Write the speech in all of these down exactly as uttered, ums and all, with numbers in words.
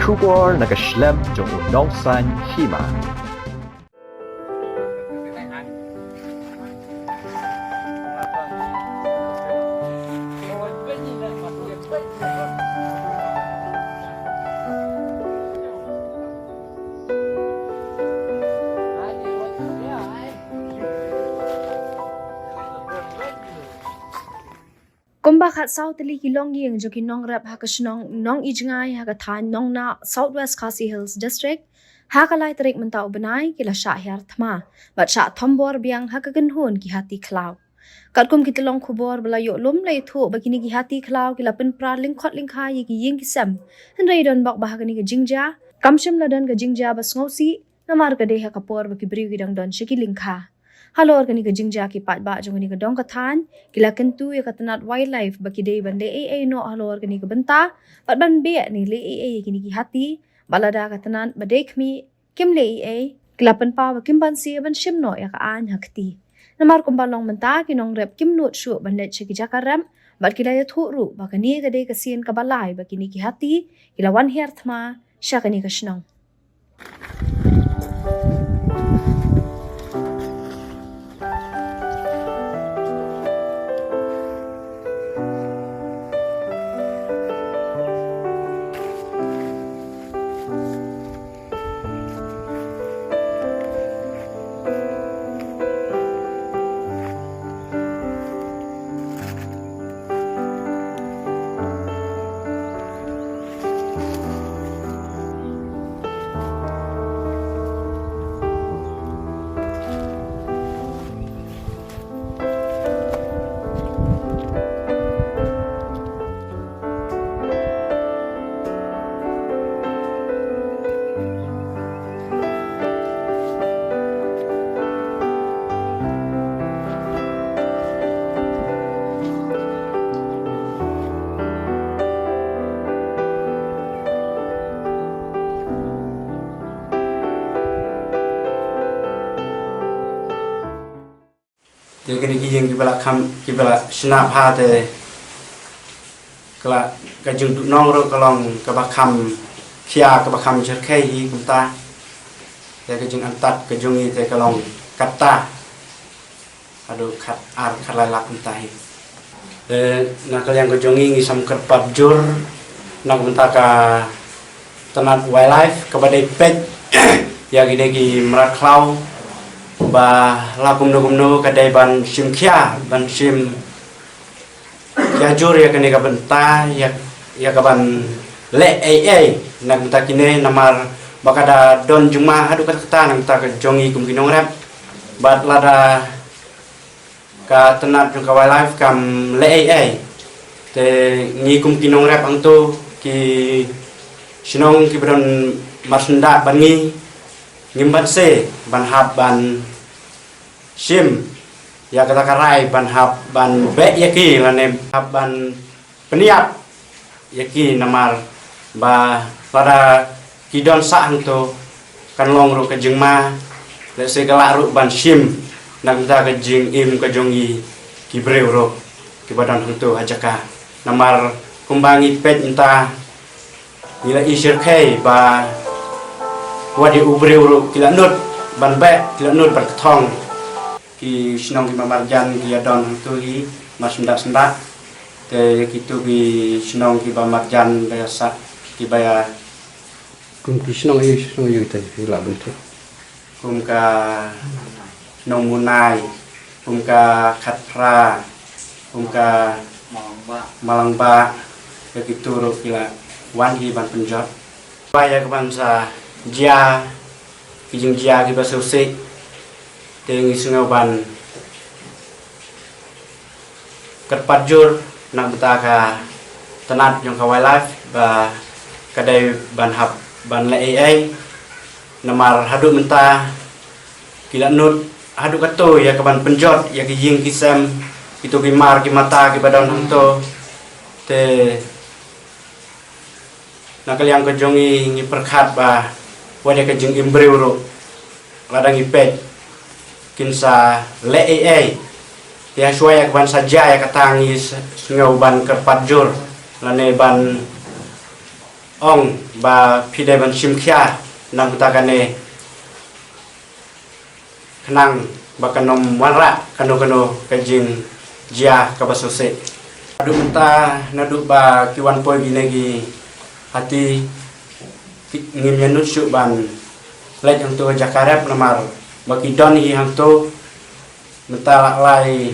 Khubor na ka shlem jong u nongsan hima. Kumba khatsaw tylli ki longïing jong ki nongrep ha ka shnong Nongijngai ha ka thaiñ Nongnah, South West Khasi Hills District, ha ka lai tarik mynta u bnai ki la shah hiar thma bad shah thombor biang ha ka kynhun ki hati khlaw. Katkum ki tyllong khubor ba la ïoh lum la ïathuh ba kine ki hati khlaw ki la pynpra lyngkhot lyngkhai ïa ki ïing ki sem, hynrei don bok ba ha kane ka jingjia kam shym la don ka jingjia ba sngewsih, namar ka dei ha ka por ba ki briew ki dang don sha ki lyngkha. Halor kane ka jingjia ki paidbah jong kane ka dong ka thaiñ ki la kyntu ïa ka tnat wildlife ba ki dei ban leh ei ei noh halor kane ka bynta bad ban beh ne leh ei ei ïa kine ki hati, bad lada ka tnat ba dei khmih kim leh ei ei, ki la pynpaw ba kim banse ban shim noh ïa ka aiñ ha kti. Namar kumba long mynta ki nongrep kim nud shuh ban leit sha ki jaka rep bad ki la ïathuh ruh ba kane ka dei ka sien kaba lai ba kine ki hati ki la wan hiar thma sha kane ka shnong. Te kine ki ïing kiba la kham, kiba la shna bha te ka la, ka jingduhnong ruh ka long kaba kham khia, kaba kham jyrkhei hi kumta. Te ka jingantat ka jong ngi te ka long katta haduh khat ar khat lai lak kumta hi. Te na ka liang ka jong ngi ngi sam kyrpad jur na ka bynta ka tnat wildlife kaba dei peit ïa kine ki mrad khlaw ba la kumno kumno ka dei ban shim khia, ban shim khia jur ïa kane ka bynta, ïa, ïa ka ban leh ei ei na ka bynta kine, namar ba ka da don jingma haduh katta katta na ka bynta ka jong ngi kum ki nongrep. Bad lada ka tnat jong ka wildlife kam leh ei ei, te ngi kum ki nongrep hangto, ki shnong kiba don marsyndah bad ngi, ngim banse ban hap ban shim ïa kata ka rai ban hap ban beh ïa ki lane hap ban pynïap ïa ki, namar ba lada ki don sah hangto kan long ruh ka jingma, lehse ka lah ruh ban shim na ka bynta ka jingim ka jong ngi ki briew ruh kiba don hangto ha jaka. Namar kumba ngi peit mynta ngi la i shyrkhei ba wat ïa u briew ruh ki la nud ban beh, ki la nud ban kthong. Ki shnong kiba marjan ki ïa don hangto hi mar syndah syndah. Te ïa kito ki shnong kiba marjan ba ïa sah, kiba ïa, kum ki shnong aïu, shnong aïu kita ki la bynta? Kum ka Nongmunai, kum ka Khatphra, kum ka Malangbah. Malangbah, ïa kito ruh ki la wan hi ban pynjot. Ba ïa ka ban sa jia ki jingjia kiba sngewsih, te ngi sngew ban kyrpad jur na ka bynta ka tnat jong ka wildlife ba ka dei ban hap ban leh ei ei, namar haduh mynta ki la nud haduh kato ïa ka ban pynjot ïa ki ïing ki sem, kito ki mar ki mata kiba don hangto. Te na ka liang ka jong ngi ngi pyrkhat ba wat ïa ka jingim briew ruh lada ngi peit kin sa leh ei ei. Te ha shuwa ïa ka ban sa jia ïa kata ngi s-, sngew ban kyrpad jur lane ban ong ba phi dei ban shim khia na ka bynta kane, khnang ba kan ym wanrah kano kano ka jingjia kaba sngewsih. Haduh mynta naduh ba ki wan poi kine ki hati, ki, ngim ïa nud shuh ban leit hangto ha jaka rep namar ba ki don hi hangto. Mynta la lai,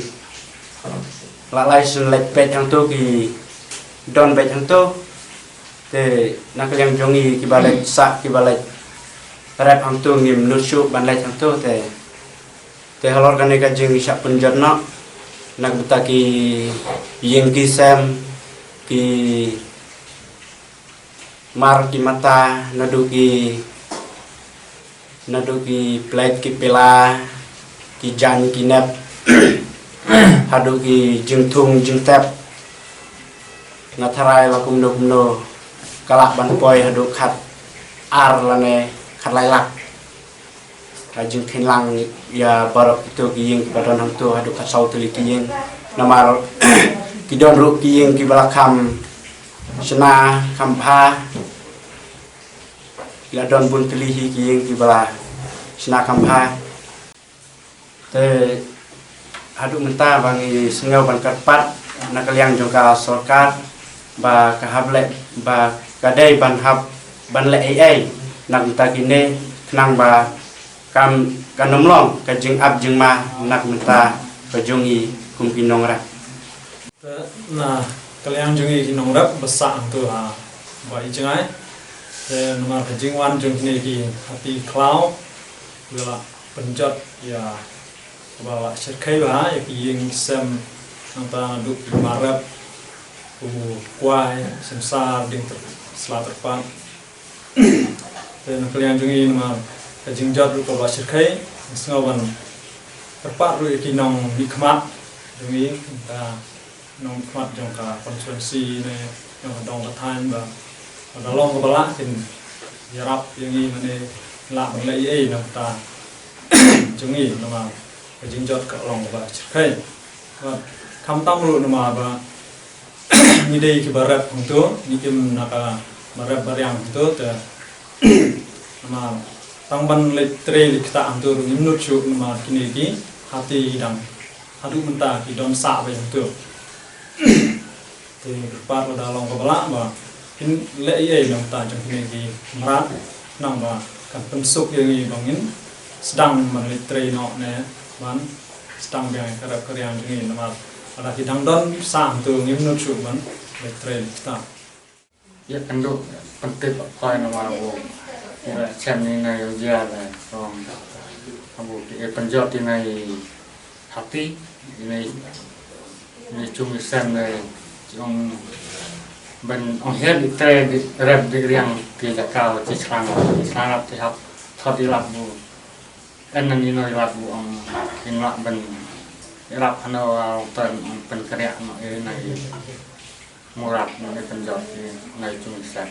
la lai sien leit peit hangto, ki don beit hangto. Te na ka liang jong ngi kiba leit sah, kiba leit rep hangto, ngim nud shuh ban leit hangto. Te, te halor kane ka jingshah pynjot noh na ka bynta ki ïing ki sem, ki mar ki mata, naduh ki, naduh ki plate ki pila, ki jaiñ ki nep, haduh ki jingthung jingtep. Nga tharai la kumno kumno ka lah ban poi haduh khat ar lane khat lai lak. Ka jingkheiñ lang ïa baroh kito ki ïing kiba don hangto, haduh khatsaw tylli ki ïing. Namar ki don ruh ki ïing kiba la kham shna kham bha. Ki la don bun tylli hi ki ïing kiba la shna kham bha. Te haduh mynta ba ngi sngew ban kyrpad na ka liang jong ka sorkar ba ka hap leh, ba ka dei ban hap ban leh ei ei na ka bynta kine, khnang ba kan, kan ym long ka jingap jingma na ka bynta ka jong ngi kum ki nongrep. Te na ka liang jong ngi ki nongrep ba sah hangto ha Bah Ïeijngai. Te namar ka jingwan jong kine ki hati khlaw, ba la pynjot ïa, ba la shyrkhei bha ïa ki ïing ki sem, nangta naduh ki mar rep, u kwai, sensar, dieng, sla, tyrpad. Te na ka liang jong ngi namar ka jingjot ruh kaba shyrkhei, ngi sngew ban kyrpad ruh ïa ki nongmihkhmat jong ngi, ka nongmihkhmat jong ka constituency ne jong ka dong ka thaiñ ba, ba da long kaba lah kin ïarap ïa ngi, mane lah ban leh ei ei na ka bynta jong ngi namar ka jingjot ka long kaba shyrkhei. Bad khamtam ruh namar ba ngi dei kiba rep hangto, ngi im na ka ba rep ba riang hangto, te namar tang ban leit trei leit ktah hangto ruh ngim nud shuh namar kine ki hati ki dang haduh mynta ki don sah beit hangto. Te kyrpad lada long kaba lah ba kin leh ei ei na ka bynta jong kine ki mrad, khnang ba kan pynsuk ïa ngi ba ngin sdang ban leit trei noh ne ban sdang biang ïa ka rep ka riang jong ngi namar lada ki dang don sah hangto ngim nud shuh ban leit trei leit ktah. Ïa kynduh pyntip ap khoi namar ba u ïa chem ni na ïa u jia la kong, abu ki ïa pynjot ïa na i hati, ïa na i, ïa na i cung i sem na i, ong ban ong hiar di tre di rep di riang ti jaka ti shrang ti shrang ap ti hap thot i lap bu. En na ni no i lap bu ong in lap ban i lap hano ong pen ong pen keriak no i na i. Murap ngi pynjot ki nai cung i sem.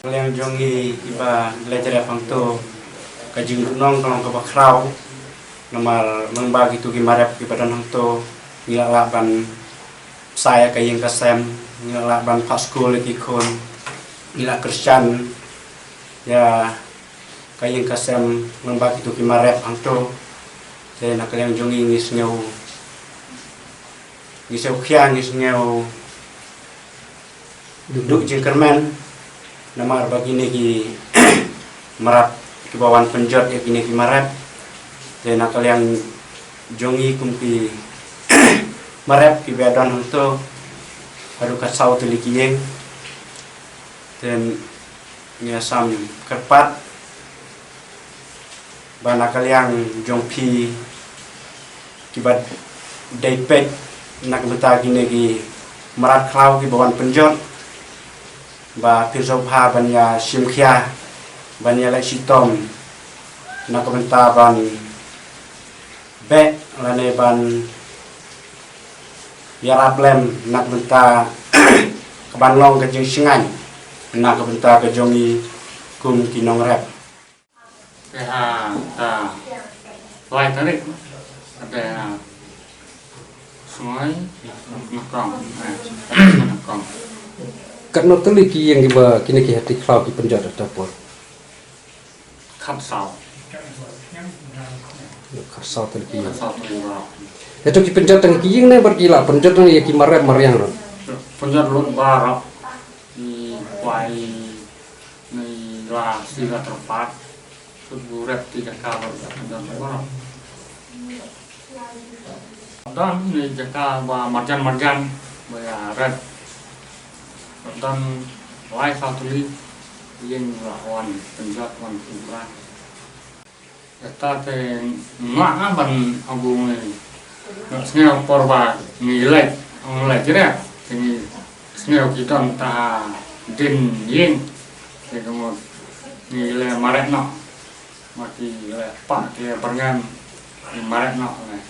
Liang jong ngi kiba leh jrep hangto, ka jingdonong ka long kaba khraw. Namar lyngba kitu ki marep kiba don hangto, ngi lah lah ban sa ïa ka ïing ka sem, ngi lah lah ban phah skul ïa ki khun, ngi lah kyrshan ïa ka ïing ka sem lyngba kitu ki marep hangto. Te na ka liang jong ngi ngi sngew, ngi sngew khia, ngi sngew duh jingkyrmen namar ba kine ki mrad kiba wan pynjot ïa kine ki marep. Te na ka liang jong ngi kum ki marep kiba don hangto, haduh ka saw tylli ki ïing. Te ngi sam kyrpad ba na ka liang jong phi kiba dei peit na ka bynta kine ki mrad khlaw kiba wan pynjot, ba phin sngewbha ban ïa shim khia, ban ïa leh shitom na ka bynta ban beh lane ban ïarap lem na ka bynta ka ban long ka jingshngaiñ na ka bynta ka jong ngi kum ki nongrep. Te ha ka lai tarik, te ha Sngoi Nyngkong, eh, Nyngkong. Katno tylli ki ïing kiba kine ki hati khlaw ki pynjot ha kata por? Khatsaw. Khatsaw tylli ki ïing. Khatsaw tylli ba. Ïa to ki pynjot tang ki ïing ne bad ki la pynjot tang ïa ki marep mariang ruh? Pynjot lut baroh. Ki kwai ni la si la terpat. Sut bu rep ki jaka ba la pynjot lut baroh. Don ni jaka ba marjan marjan ba ïa rep. Don lai saw tylli ïing la wan pynjot wan pynjot. Kata te ngah nga ban abu ngi ngah sngew por ba ngi leh ong leh jreh te ngi sngew ki don ta din ïing te ka mut ngi leh mareh noh. Ma ki leh pah ki leh byrngem ki mareh noh leh.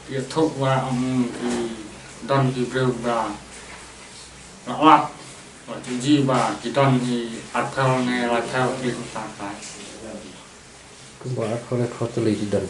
Ki ïathuh ba ong ki don ki briew ba la lap ba ki ji ba ki don ki arphew ne laiphew ki ta kai. Kumba arphew laiphew tylli ki don.